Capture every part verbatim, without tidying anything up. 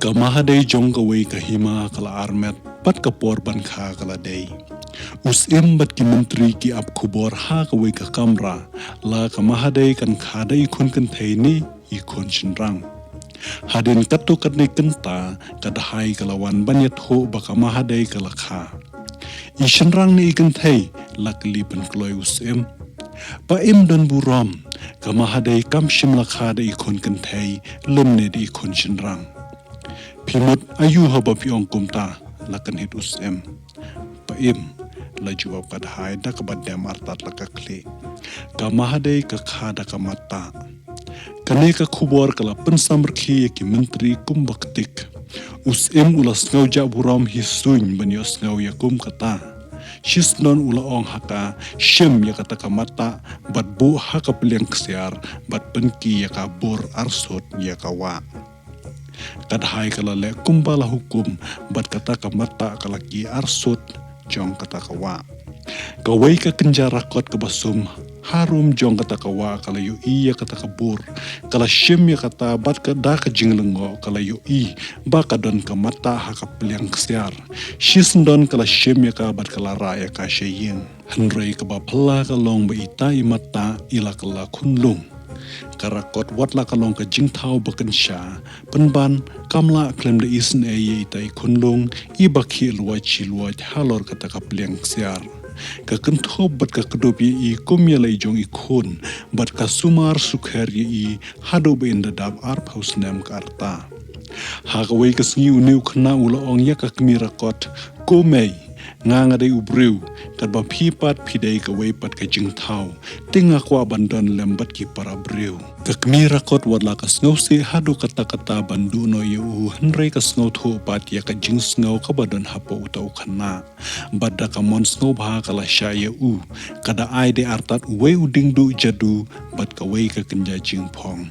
Ka mahadei jong kawei ka hima ka la armet, bad ka por ban kha ka la dei. U Syiem bad ki myntri ki ap khubor ha kawei ka kamra, la ka mahadei kan kha da i khun kynthei ne i khun shynrang. Hadien katto katne kynta, ka Dahai ka la wan ban ïathuh ba ka mahadei ka la kha. I shynrang ne i kynthei, la kylli pynkloi u Syiem. Ba im don burom, ka mahadei kam shym la kha da i khun kynthei, lymne da i khun shynrang. Phi mut aïu haba phi ong kumta, la kynhit u Syiem. Ba im, la jubab ka Dahai da kaba dem artat la ka khlieh. Ka mahadei ka kha da ka mattah. Kane ka khubor ka la pynsamrkhie ïa ki myntri kumba ktik. U Syiem u la sngew jah burom hi suiñ ban ïohsngew ïa kum kata. Shisyndon u la ong ha ka, shim ïa kata ka mattah, bad buh ha ka pliang ksiar, bad pynki ïa ka bur arsut ïa ka wah. Ka Dahai ka la leh kumba la hukum, bad kata ka mattah ka la ki arsut jong kata ka wah. Kawei ka kynja rakot kaba sum harum jong kata ka wah ka la ïohi ïa kata ka bur, ka la shim ïa kata bad ka da ka jinglyngngoh ka la ïohi ba ka don ka mattah ha ka pliang ksiar. Shisyndon ka la shim ïa ka bad ka la rah ïa ka sha ïing. Hynrei kaba phylla ka long ba ita i mattah i la kylla khunlung. Ka rakot wat la ka long ka jingthaw ba kynsha, pynban kam lah khlem da isynei ïa ita i khunlung, iba khih luwait shi luwait halor kata ka pliang ksiar. Ka kynthup bad ka kdup ïa i kum ïa la i jong i khun, bad ka sumar sukher ïa i haduh ba in da dap arphew snem ka rta. Ha kawei ka sngi une u khynnah u la ong ïa ka kmie rakot, ko mei, nga nga dei u briew, katba phi pat phi dei kawei pat ka jingthaw, te nga kwah ban don lem bad ki para briew. Ka kmie rakot wat la ka sngewsih haduh katta katta ban duh noh ïa u, hynrei ka sngewthuh pat ïa ka jingsngew kaba don hapoh uta u khynnah. Bad da ka mon sngewbha ka la shah ïa u, ka da ai de artat uwei u dieng duh jadu, bad kawei ka kynja jingphong.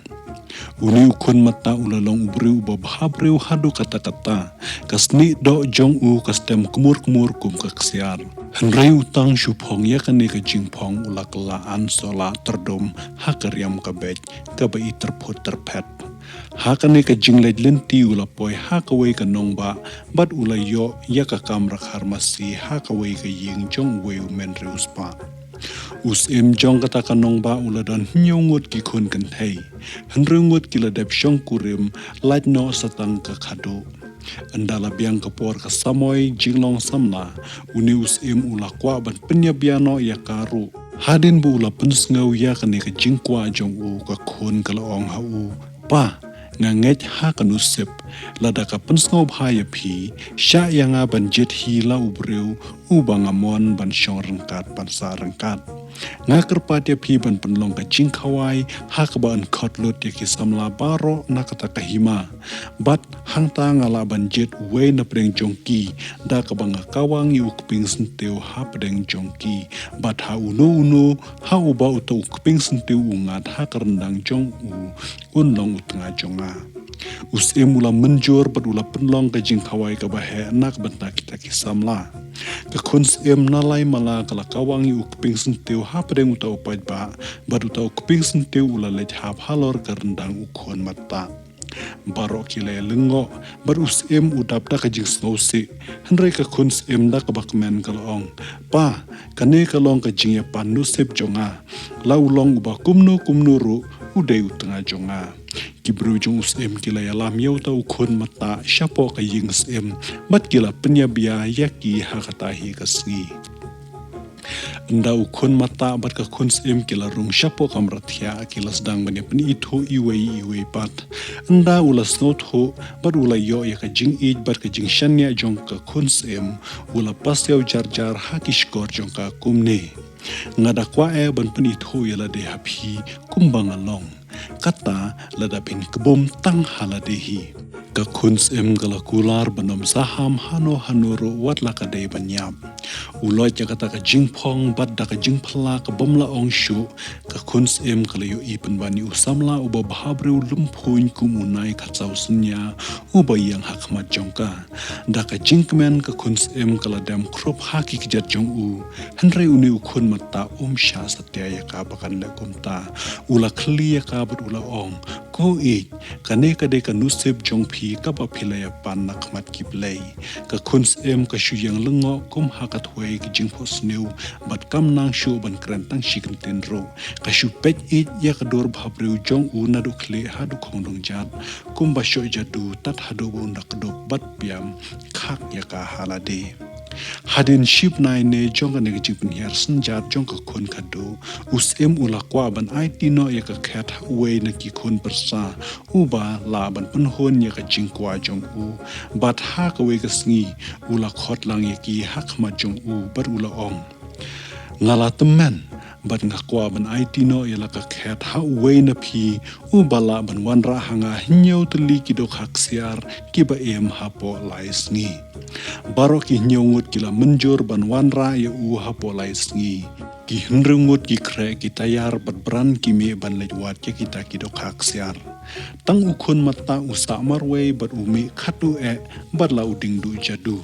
Une u khun mattah u la long u briew uba bha briew haduh katta katta, ka snieh doh jong u ka stem kmur kmur kum ka ksiar. Hynrei u tang shu phong ïa kane ka jingphong u la kylla ansoh la tyrdum ha ka riam ka beit kaba i tyrphut tyrphet. Ha kane ka jingleit lynti u la poi ha kawei ka nongbah, bad u la ïoh ïa ka kamra pharmacy ha kawei ka ïing jong uwei u men riewspah. U Syiem jong kata ka nongbah u la don hynñiew ngut ki khun kynthei. Hynriew ngut ki la dep shongkurim, lait noh sa tang ka khadduh. Ynda la biang ka por ka samoi jinglong samla, une u Syiem u la kwah ban pynïabia noh ïa ka ruh. Hadien ba u la pynsngew ïa kane ka jingkwah jong u, ka khun ka la ong ha u, Pa, nga ngeit ha ka nusip, lada ka pynsngewbha ïa phi, shah ïa nga ban jied hi la u briew uba nga mon ban shong ryngkat ban sah ryngkat. Nga kyrpad ïa phi ban pynlong ka jingkhawai ha kaba yn khot lut ïa ki samla baroh na kata ka hima. Bad hangta nga lah ban jied uwei na pdeng jong ki, da kaba nga kawang ïa u kpieng syntiew ha pdeng jong ki. Bad ha uno uno, ha uba uta u kpieng syntiew u ngat ha ka ryndang jong u, un long u tnga jong nga. U Syiem u la mynjur bad u la pynlong ka jingkhawai kaba heh na ka bynta kita ki samla. Ka khun Syiem na lai mala ka la kawang ïa u kpieng syntiew ha pdeng uta u paidbah, bad uta u kpieng syntiew u la leit hap halor ka ryndang u khun mattah. Baroh ki la ïalyngngoh, bad u Syiem u dap da ka jingsngewsih. Hynrei ka khun Syiem da kaba kmen ka la ong, Pa, kane ka long ka jingïapan nusip jong nga. La u long uba kumno kumno ruh, u dei u tnga jong nga. Ki briew jong u Syiem ki la ïalam ïa uta u khun mattah shapoh ka ïing Syiem, bad ki la pynïabia ïa ki ha kata hi ka sngi. Ynda u khun mattah bad ka khun Syiem ki la rung shapoh kamra thiah, ki la sdang ban ïa pynithuh iwei iwei pat. Ynda u la sngewthuh bad u la ïoh ïa ka jingïeit bad ka jingshaniah jong ka khun Syiem, u la pasiaw jar jar ha ki shkor jong ka kumne, Nga da kwah eh ban pynithuh ïa lade ha phi kumba nga long. Kata lada phin kbum tang ha lade hi. Ka khun Syiem ka la kular ban ym saham hano hano ruh wat la ka dei ban ïap. U loit ïa kata ka jingphong bad da ka jingphylla ka bym la ong shuh, ka khun syiem ka la ïohi pynban ïa u samla uba bhabriew lymphuiñ kum u nai khatsaw synñia uba ïeng ha khmat jong ka. Da ka jingkmen ka khun syiem ka la dem khrup ha ki kjat jong u, hynrei une u khun mata um shah satia ïa ka ba kan leh kumta. U la khlieh ïa ka bad u la ong, ko ïeit, kane ka dei ka nusip jong phi kaba phi la ïapan na khmat ki blei. Ka khun syiem ka shu ïeng lyngngoh kum ha ka thwei ka jingphohsniew bad kam nang shuh ban kren tang shi kyntien ruh. Ka shu peit ïeit ïa ka dur bhabriew jong u naduh khlieh haduh khongdong jat, kumba shoh jadu tad haduh ba un da kdup bad piam khak ïa ka ha lade. Hadien shi bnai ne jong kane ka jingpynhiar synjat jong ka khun khadduh, u syiem u la kwah ban aiti noh ïa ka khet ha uwei na ki khun pyrsa uba lah ban pynhun ïa ka jingkwah jong u. Bad ha kawei ka sngi u la khot lang ïa ki ha khmat jong u bad u la ong, nga la tymmen bad nga kwah ban aiti noh ïa la ka khet ha uwei na phi uba lah ban wanrah ha nga hynñiew tylli ki dohkha ksiar kiba im hapoh lai sngi. Baroh ki hynñiew ngut ki la mynjur ban wanrah ïa u hapoh lai sngi. Ki hynriew ngut ki khreh ki tayar bad bran ki mih ban leit wad ïa kita ki dohkha ksiar. Tang u khun mata u sah marwei bad u mih khatduh eh bad la u diengduh jadu.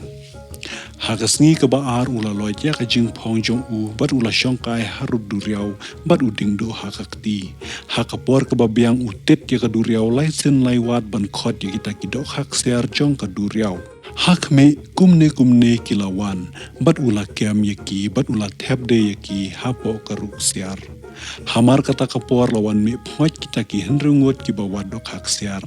Ha ka sngi kaba ar u la loit ïa ka jingphong jong u bad u la shongkai harud duriaw bad u diengduh ha ka kti. Ha ka por kaba biang u tit ïa ka duriaw lai sien lai wat ban khot ïa kita ki dohkha ksiar jong ka duriaw. Ha khmih kumne kumne ki la wan bad u la kem ïa ki bad u la thep de ïa ki hapoh ka ruh ksiar. Hamar kata ka por la wan mih pyngoit kita ki hynriew ngut kiba wad dohkha ksiar.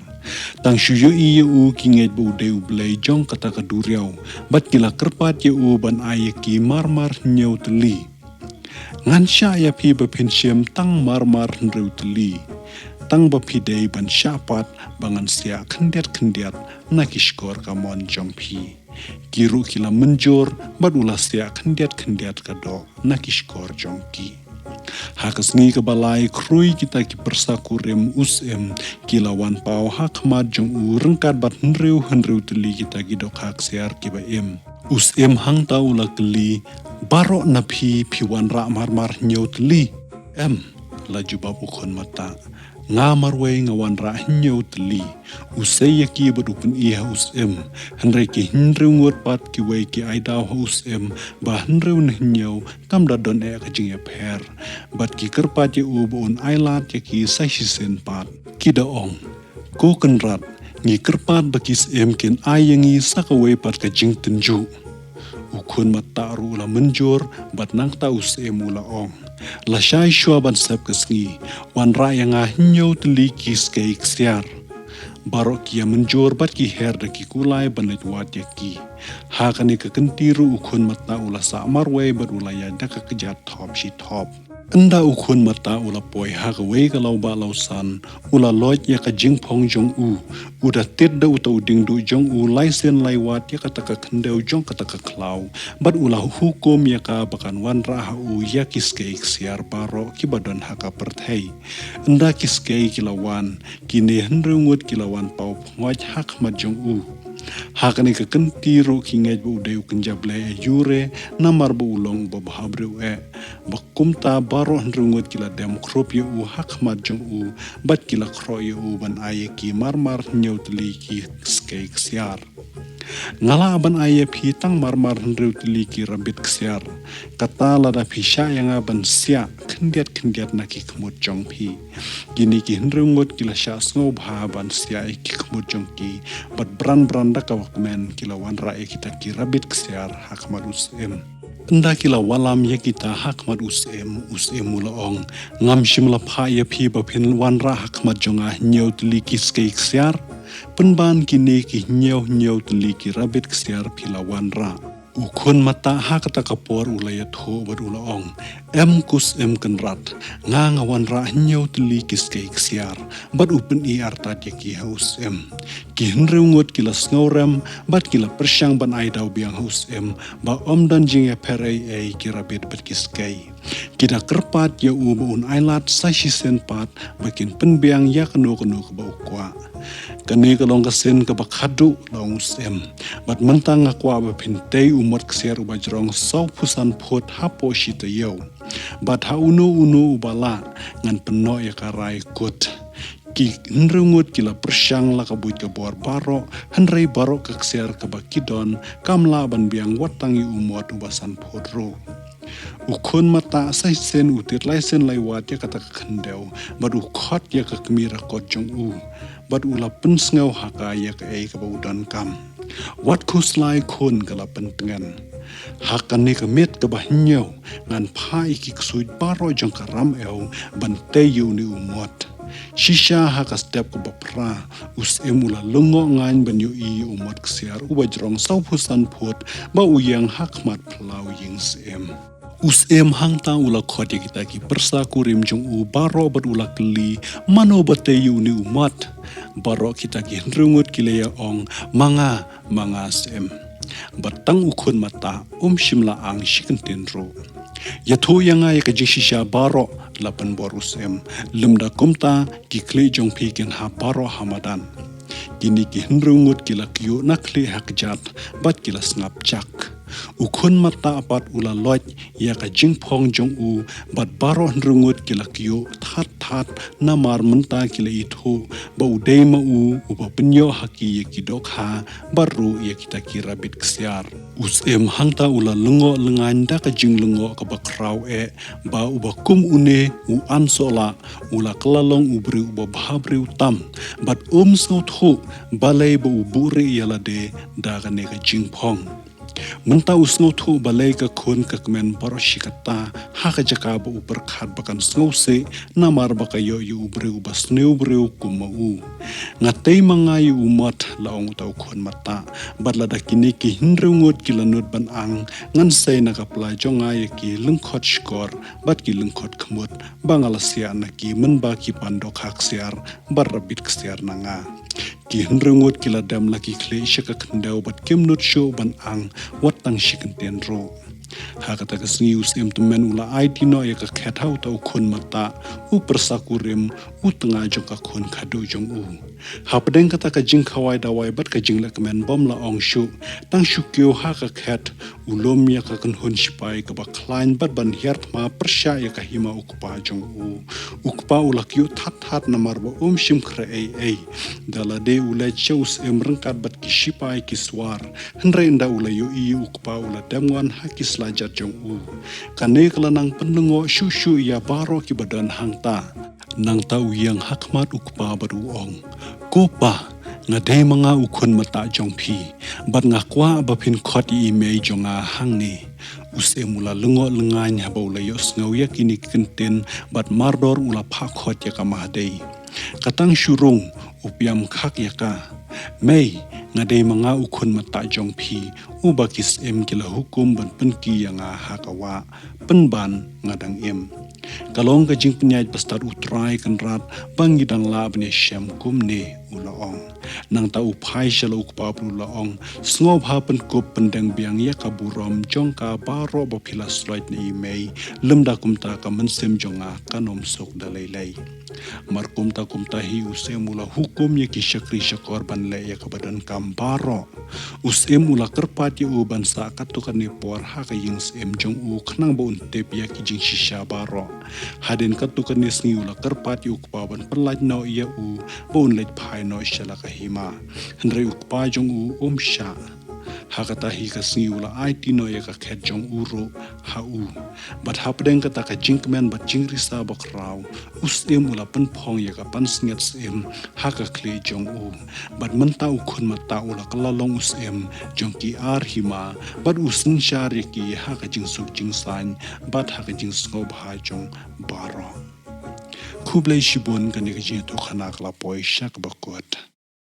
Tang shu ïohi ïa u ki ngeit ba u dei u blei jong kata ka duriaw bad ki la kyrpad ïa u ban ai ïa ki marmar hynñiew tylli. Ngan shah ïa phi ba phin shim tang marmar hynriew tylli, tang ba phi dei ban shah pat ba ngan siah khyndiat khyndiat na ki shkor kamon jong phi. Ki ruh ki la mynjur bad u la siah khyndiat khyndiat ka doh na ki shkor jong ki. Ha ka sngi kaba lai khrui kita ki pyrsa kurim u syiem ki la wan paw ha khmat jong u ryngkat bad hynriew hynriew tylli kita ki dohkha ksiar kiba im. U syiem hangta u la kylli, baroh na phi phi wanrah marmar hynñiew tylli? Em, la jubab u khun mata, nga marwei nga wanrah hynñiew tylli. U sei ïa ki bad u pyni ha u syiem. Hynrei ki hynriew ngut pat kiwei ki ai daw ha u syiem ba hynriew ne hynñiew kam da don eh ka jingïapher. Bad ki kyrpad ïa u ba un ai lad ïa ki sa shisien pat. Ki da ong, ko Kynrad, ngi kyrpad ba ki syiem kin ai ïa ngi sa kawei pat ka jingtynjuh. U khun mata ruh u la mynjur bad nangta u syiem u la ong, lashai shuwa ban sep ka sngi, wanrah ïa nga hynñiew tylli ki skei ksiar. Baroh ki ïa mynjur bad ki her da ki kulai ban leit wad ïa ki. Ha kane ka kynti ruh u khun mata u la sah marwei bad u la ïaid da ka kjat thop shi thop. Ynda u khun mata u la poi ha kawei ka lawbah lawsan, u la loit ïa ka jingphong jong u. U da tit da uta u diengduh jong u lai sien lai wat ïa kata ka khyndew jong kata ka khlaw. Bad u la hukum ïa ka ba kan wanrah ha u ïa ki skei ksiar baroh kiba don ha ka pyrthei. Ynda ki skei ki la wan, kine hynriew ngut ki la wan paw pyngoit ha khmat jong u. Ha kane ka kynti ruh ki ngeit ba u dei u kynja blei aïu re, namar ba u long uba bhabriew eh. Ba kumta baroh hynriew ngut ki la dem khrup ïa u ha khmat jong u, bad ki la khroh ïa u ban ai ïa ki marmar hynñiew tylli ki skei ksiar. Nga lah ban ai ïa phi tang marmar hynriew tylli ki rabbit ksiar. Kata lada phi shah ïa nga ban siah khyndiat khyndiat na ki khmut jong phi. Kine ki hynriew ngut ki la shah sngewbha ban siah ïa ki khmut jong ki, bad bran bran da kaba kmen ki la wanrah ïa kita ki rabbit ksiar ha khmat u syiem. Ynda ki la wallam ïa kita ha khmat u syiem, u syiem u la ong, ngam shym la phah ïa phi ba phin wanrah ha khmat jong nga hynñiew tylli ki skei ksiar. Pynban kine ki hynñiew hynñiew tylli ki rabbit ksiar phi la wanrah. U khun mata ha kata ka por u la ïathuh bad u la ong, em ko syiem Kynrad, nga nga wanrah hynñiew tylli ki skei ksiar. Bad u pyni artat ïa ki ha u syiem. Ki hynriew ngut ki la sngewrem bad ki la pyrshang ban ai daw biang ha u syiem ba ym don jingïapher ei ei ki rabbit bad ki skei. Ki da kyrpad ïa u ba un ailad sa shisien pat ba kin pynbiang ïa kano kano kaba u kwah. Kane ka long ka sien kaba khadduh, la ong u Syiem. Bad mynta nga kwah ba phin tei u mot ksiar uba jrong sawphew san phut hapoh shi taïew. Bad ha uno uno uba lah ngan pynnoh ïa ka rai kut. Ki hynriew ngut ki la pyrshang la ka buit ka bor baroh, hynrei baroh ka ksiar kaba ki don kam lah ban biang wat tang ïa u mot uba san phut ruh. U khun Matta sa shisien u tied lai sien lai wat ïa kata ka khyndew, bad u khot ïa ka kmie rakot jong u, bad u la pynsngew ha ka ïa kaei kaba u donkam. Wat khuslai khun, ka la pyntngen. Ha kane ka miet kaba hynñiew ngan phah ïa ki ksuid baroh jong ka ramew ban tei ïa une u mot. Shisha ha ka step kaba phra, u Syiem u la lyngngoh ngaiñ ban ïohi ïa u mot ksiar uba jrong sawphew san phut ba u ïeng ha khmat phyllaw ïing Syiem. U Syiem hangta u la khot ïa kita ki pyrsa kurim jong u baroh bad u la kylli mano ba tei ïa une u mot. Baroh kita ki hynriew ngut ki la ïa ong, ma nga, ma nga Syiem. Bad tang u khun Matta um shym la ang shi kyntien ruh. Ïathuh ïa nga ïa ka jingshisha baroh, la pynbor u Syiem. Lymda kumta ki khlieh jong phi kin hap baroh ha madan. Kine ki hynriew ngut ki la kyiuh na khlieh ha kjat bad ki la sngap jak. U khun Matta pat u la loit ïa ka jingphong jong u, bad baroh hynriew ngut ki la kyiuh that that namar mynta ki la ithuh ba u dei ma u uba pynïoh ha ki ïa ki dohkha bad ruh ïa kita ki rabbit ksiar. U Syiem hangta u la lyngngoh lyngngain da ka jinglyngngoh kaba khraw eh ba uba kum une u Ansohlah u la kylla long u briew uba bha briew tam, bad um sngewthuh balei ba u buhrieh ïa lade da kane ka jingphong. Mynta u sngewthuh balei ka khun ka kmen baroh shi katta ha ka jaka ba u pyrkhat ba kan sngewsih namar ba ka ïoh ïa u briew uba sniew briew kum ma u. Nga tei ma nga ïa u mot, la ong uta u khun Matta, bad lada kine ki hynriew ngut ki la nud ban ang, ngan sei na ka pla jong nga ïa ki lyngkhot shkor bad ki lyngkhot khmut ba nga la siah na ki mynba ki pan dohkha ksiar bad rabbit ksiar na nga. Ki hynriew ngut ki la dem la ki khlieh sha ka khyndew bad kim nud shuh ban ang wat tang shi kyntien ruh. Ha kata ka sngi u Syiem tymmen u la aiti noh ïa ka khet ha uta u khun Matta, u pyrsa kurim, u tnga jong ka khun khadduh jong u. Hapdeng kata ka jingkhawai dawai bad ka jinglehkmen bym la ong shuh, tang shu kiew ha ka khet, u lum ïa ka kynhun shipai kaba khlaiñ bad ban hiar thma pyrshah ïa ka hima u kpa jong u. U kpa u la kyiuh that that namar ba um shym khreh ei ei. Da lade u leit sha u Syiem ryngkat bad ki shipai ki swar. Hynrei ynda u la ïohi u kpa u la dem wan ha ki slajat jong u. Kane ka la nang pynlyngngoh shuh shuh ïa baroh kiba don hangta. Nangta u ïeng ha khmat u kpa bad u ong, ko pa, nga dei ma nga u khun Matta jong phi, bad nga kwah ba phin khot ïa i mei jong nga hangne. U Syiem u la lyngngoh lyngngain haba u la ïohsngew ïa kine ki kyntien bad mardor u la phah khot ïa ka Mahdei. Katang shu rung, u piam khak ïa ka. Mei, nga dei ma nga u khun Matta jong phi, uba ki Syiem ki la hukum ban pynki ïa nga ha ka wah, pynban nga dang im. Ka long ka jingpynïaid bastad U Trai Kynrad ba ngi dang lah ban ïashem kumne, u la ong. Nangta u phai sha la u kpa bad u la ong, sngewbha pynkup pyndeng biang ïa ka burom jong ka baroh ba phi la sloit na i mei, lymda kumta ka mynsiem jong nga kan ym suk da lei lei. Mar kumta kumta hi u Syiem u la hukum ïa ki shakri shakor ban leh ïa kaba donkam baroh. U Syiem u la kyrpad ïa u ban sah katto katne por ha ka ïing Syiem jong u khnang ba un tip ïa ki jingshisha baroh. Hadien katto katne sngi u la kyrpad ïa u kpa ban pyllait noh ïa u ba un leit phai noh sha la ka hima. Hynrei u kpa jong u um shah. Ha kata hi ka sngi u la aiti noh ïa ka khet jong u ruh ha u. Bad hapdeng kata ka jingkmen bad jingrisa bakhraw, u Syiem u la pynphong ïa ka pansngiat Syiem ha ka khlieh jong u. Bad mynta u khun Matta u la kylla long u Syiem jong ki ar hima, bad u synshar ïa ki ha ka jingsuk jingsaiñ bad ha ka jingsngewbha jong baroh. Khublei shibun, kane ka jingïathuhkhana ka la poi sha kaba kut.